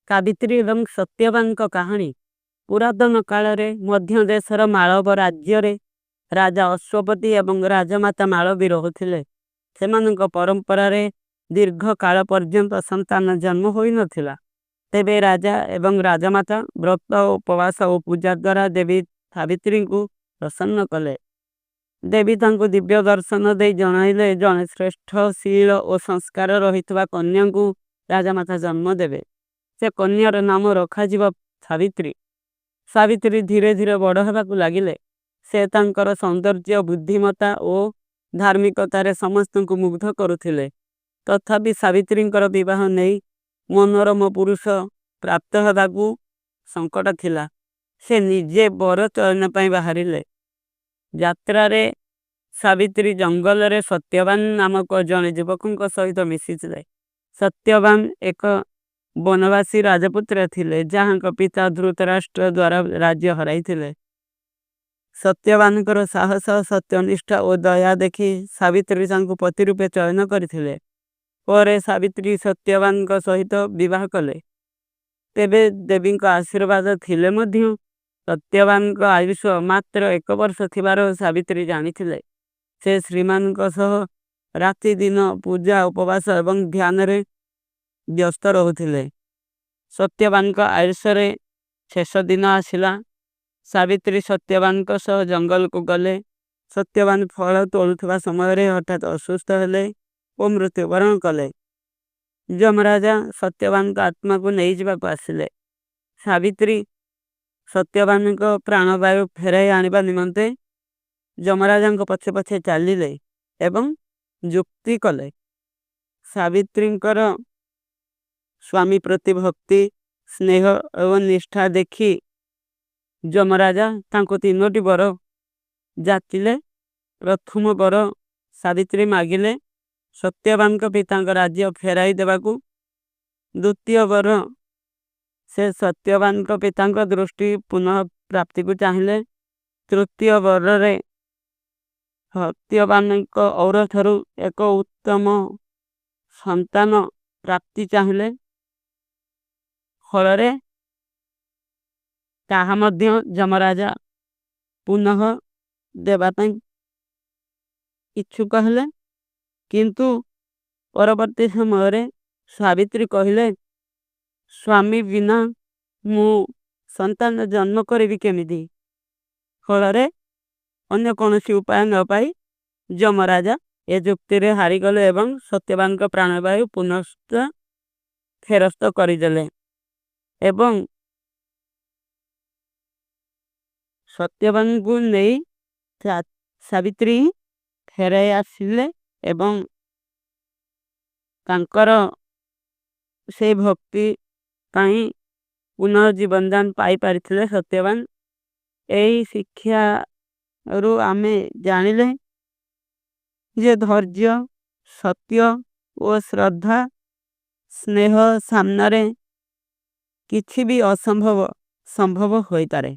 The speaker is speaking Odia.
ସାବିତ୍ରୀ ଏବଂ ସତ୍ୟବାନଙ୍କ କାହାଣୀ। ପୁରାତନ କାଳରେ ମଧ୍ୟଦେଶର ମାଳବ ରାଜ୍ୟରେ ରାଜା ଅଶ୍ୱପତି ଏବଂ ରାଜମାତା ମାଳବୀ ରହୁଥିଲେ। ସେମାନଙ୍କ ପରମ୍ପରାରେ ଦୀର୍ଘକାଳ ପର୍ଯ୍ୟନ୍ତ ସନ୍ତାନ ଜନ୍ମ ହୋଇନଥିଲା। ତେବେ ରାଜା ଏବଂ ରାଜମାତା ବ୍ରତ, ଉପବାସ ଓ ପୂଜାଦ୍ୱାରା ଦେବୀ ସାବିତ୍ରୀଙ୍କୁ ପ୍ରସନ୍ନ କଲେ। ଦେବୀ ତାଙ୍କୁ ଦିବ୍ୟ ଦର୍ଶନ ଦେଇ ଜଣାଇଲେ ଜଣେ ଶ୍ରେଷ୍ଠ ଶୀଳ ଓ ସଂସ୍କାର ରହିଥିବା କନ୍ୟାଙ୍କୁ ରାଜମାତା ଜନ୍ମ ଦେବେ। ସେ କନ୍ୟାର ନାମ ରଖାଯିବ ସାବିତ୍ରୀ। ସାବିତ୍ରୀ ଧୀରେ ଧୀରେ ବଡ଼ ହେବାକୁ ଲାଗିଲେ। ସେ ତାଙ୍କର ସୌନ୍ଦର୍ଯ୍ୟ, ବୁଦ୍ଧିମତ୍ତା ଓ ଧାର୍ମିକତାରେ ସମସ୍ତଙ୍କୁ ମୁଗ୍ଧ କରୁଥିଲେ। ତଥାପି ସାବିତ୍ରୀଙ୍କର ବିବାହ ନେଇ ମନୋରମ ପୁରୁଷ ପ୍ରାପ୍ତ ହେବାକୁ ସଙ୍କଟ ଥିଲା। ସେ ନିଜେ ବର ଚୟନ ପାଇଁ ବାହାରିଲେ। ଯାତ୍ରାରେ ସାବିତ୍ରୀ ଜଙ୍ଗଲରେ ସତ୍ୟବାନ ନାମକ ଜଣେ ଯୁବକଙ୍କ ସହିତ ମିଶିଥିଲେ। ସତ୍ୟବାନ ଏକ ବନବାସୀ ରାଜପୁତ୍ର ଥିଲେ, ଯାହାଙ୍କ ପିତା ଧୃତରାଷ୍ଟ୍ର ଦ୍ୱାରା ରାଜ୍ୟ ହରାଇଥିଲେ। ସତ୍ୟବାନଙ୍କର ସାହସ, ସତ୍ୟନିଷ୍ଠା ଓ ଦୟା ଦେଖି ସାବିତ୍ରୀ ତାଙ୍କୁ ପତି ରୂପେ ଚୟନ କରିଥିଲେ। ପରେ ସାବିତ୍ରୀ ସତ୍ୟବାନଙ୍କ ସହିତ ବିବାହ କଲେ। ତେବେ ଦେବୀଙ୍କ ଆଶୀର୍ବାଦ ଥିଲେ ମଧ୍ୟ ସତ୍ୟବାନଙ୍କ ଆୟୁଷ ମାତ୍ର ଏକ ବର୍ଷ ଥିବାର ସାବିତ୍ରୀ ଜାଣିଥିଲେ। ସେ ଶ୍ରୀମାନଙ୍କ ସହ ରାତିଦିନ ପୂଜା, ଉପବାସ ଏବଂ ଧ୍ୟାନରେ ବ୍ୟସ୍ତ ରହୁଥିଲେ। ସତ୍ୟବାନଙ୍କ ଆୟୁଷରେ ଶେଷ ଦିନ ଆସିଲା। ସାବିତ୍ରୀ ସତ୍ୟବାନଙ୍କ ସହ ଜଙ୍ଗଲକୁ ଗଲେ। ସତ୍ୟବାନ ଫଳ ତୋଳୁଥିବା ସମୟରେ ହଠାତ୍ ଅସୁସ୍ଥ ହେଲେ ଓ ମୃତ୍ୟୁବରଣ କଲେ। ଯମରାଜା ସତ୍ୟବାନଙ୍କ ଆତ୍ମାକୁ ନେଇଯିବାକୁ ଆସିଲେ। ସାବିତ୍ରୀ ସତ୍ୟବାନଙ୍କ ପ୍ରାଣବାୟୁ ଫେରାଇ ଆଣିବା ନିମନ୍ତେ ଯମରାଜାଙ୍କ ପଛେ ପଛେ ଚାଲିଲେ ଏବଂ ଯୁକ୍ତି କଲେ। ସାବିତ୍ରୀଙ୍କର ସ୍ୱାମୀ ପ୍ରତି ଭକ୍ତି, ସ୍ନେହ ଏବଂ ନିଷ୍ଠା ଦେଖି ଯମରାଜା ତାଙ୍କୁ ତିନୋଟି ବର ଯାଚିଲେ। ପ୍ରଥମ ବର ସାବିତ୍ରୀ ମାଗିଲେ ସତ୍ୟବାନଙ୍କ ପିତାଙ୍କ ରାଜ୍ୟ ଫେରାଇ ଦେବାକୁ। ଦ୍ୱିତୀୟ ବର ସେ ସତ୍ୟବାନଙ୍କ ପିତାଙ୍କ ଦୃଷ୍ଟି ପୁନଃ ପ୍ରାପ୍ତିକୁ ଚାହିଁଲେ। ତୃତୀୟ ବରରେ ସତ୍ୟବାନଙ୍କ ଔରସରୁ ଏକ ଉତ୍ତମ ସନ୍ତାନ ପ୍ରାପ୍ତି ଚାହିଁଲେ। ଫଳରେ ତାହା ମଧ୍ୟ ଯମରାଜା ପୁନଃ ଦେବା ପାଇଁ ଇଚ୍ଛୁକ ହେଲେ। କିନ୍ତୁ ପରବର୍ତ୍ତୀ ସମୟରେ ସାବିତ୍ରୀ କହିଲେ, ସ୍ୱାମୀ ବିନା ମୁଁ ସନ୍ତାନ ଜନ୍ମ କରିବି କେମିତି? ଫଳରେ ଅନ୍ୟ କୌଣସି ଉପାୟ ନ ପାଇ ଯମରାଜା ଏ ଯୁକ୍ତିରେ ହାରିଗଲେ ଏବଂ ସତ୍ୟବାନଙ୍କ ପ୍ରାଣବାୟୁ ପୁନଶ୍ଚ ଫେରସ୍ତ କରିଦେଲେ ଏବଂ ସତ୍ୟବାନଙ୍କୁ ନେଇ ସାବିତ୍ରୀ ଫେରାଇ ଆସିଲେ ଏବଂ ତାଙ୍କର ସେଇ ଭକ୍ତି ପାଇଁ ପୁନଃଜୀବନଦାନ ପାଇପାରିଥିଲେ ସତ୍ୟବାନ। ଏହି ଶିକ୍ଷାରୁ ଆମେ ଜାଣିଲେ ଯେ ଧୈର୍ଯ୍ୟ, ସତ୍ୟ ଓ ଶ୍ରଦ୍ଧା, ସ୍ନେହ ସାମ୍ନାରେ କିଛି ବି ଅସମ୍ଭବ ସମ୍ଭବ ହୋଇପାରେ।